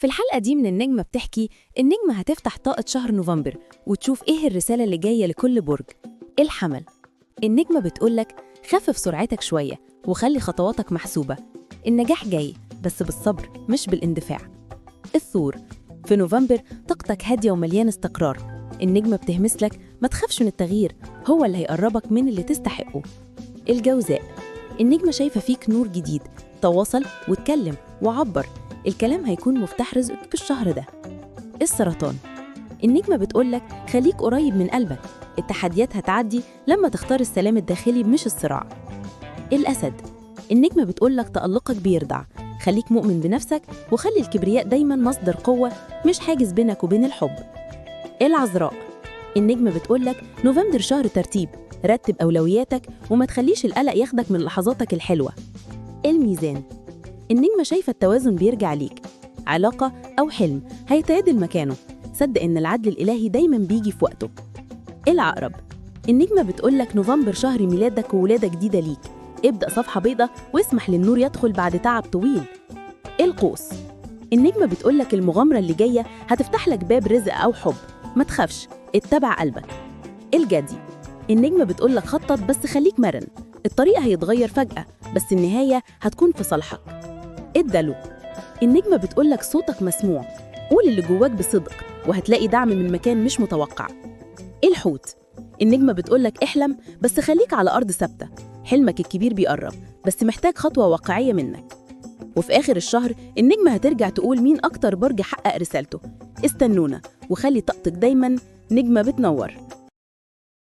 في الحلقة دي من النجمة بتحكي، النجمة هتفتح طاقة شهر نوفمبر وتشوف إيه الرسالة اللي جاية لكل برج. الحمل، النجمة بتقولك خفف سرعتك شوية وخلي خطواتك محسوبة، النجاح جاي بس بالصبر مش بالاندفاع. الثور، في نوفمبر طاقتك هادية ومليانة استقرار، النجمة بتهمسلك ما تخافش من التغيير، هو اللي هيقربك من اللي تستحقه. الجوزاء، النجمة شايفة فيك نور جديد، تواصل واتكلم وعبر، الكلام هيكون مفتاح رزقك الشهر ده. السرطان، النجمة بتقولك خليك قريب من قلبك، التحديات هتعدي لما تختار السلام الداخلي مش الصراع. الأسد، النجمة بتقولك تألقك بيرضع، خليك مؤمن بنفسك وخلي الكبرياء دايما مصدر قوة مش حاجز بينك وبين الحب. العذراء، النجمة بتقولك نوفمبر شهر ترتيب، رتب أولوياتك وما تخليش القلق ياخدك من لحظاتك الحلوة. الميزان، النجمة شايفة التوازن بيرجع ليك، علاقة أو حلم هيتعدل مكانه، صدق إن العدل الإلهي دايما بيجي في وقته. العقرب، النجمة بتقولك نوفمبر شهر ميلادك وولادة جديدة ليك، ابدأ صفحة بيضة واسمح للنور يدخل بعد تعب طويل. القوس، النجمة بتقولك المغامرة اللي جاية هتفتح لك باب رزق أو حب، ما تخافش، اتبع قلبك. الجدي، النجمة بتقولك خطط بس خليك مرن، الطريق هيتغير فجأة بس النهاية هتكون في صالحك. الدلو، النجمة بتقولك صوتك مسموع، قول اللي جواك بصدق وهتلاقي دعم من مكان مش متوقع. الحوت، النجمة بتقولك احلم بس خليك على أرض ثابتة، حلمك الكبير بيقرب بس محتاج خطوة واقعية منك. وفي آخر الشهر النجمة هترجع تقول مين أكتر برج حقق رسالته. استنونا وخلي طاقتك دايما نجمة بتنور.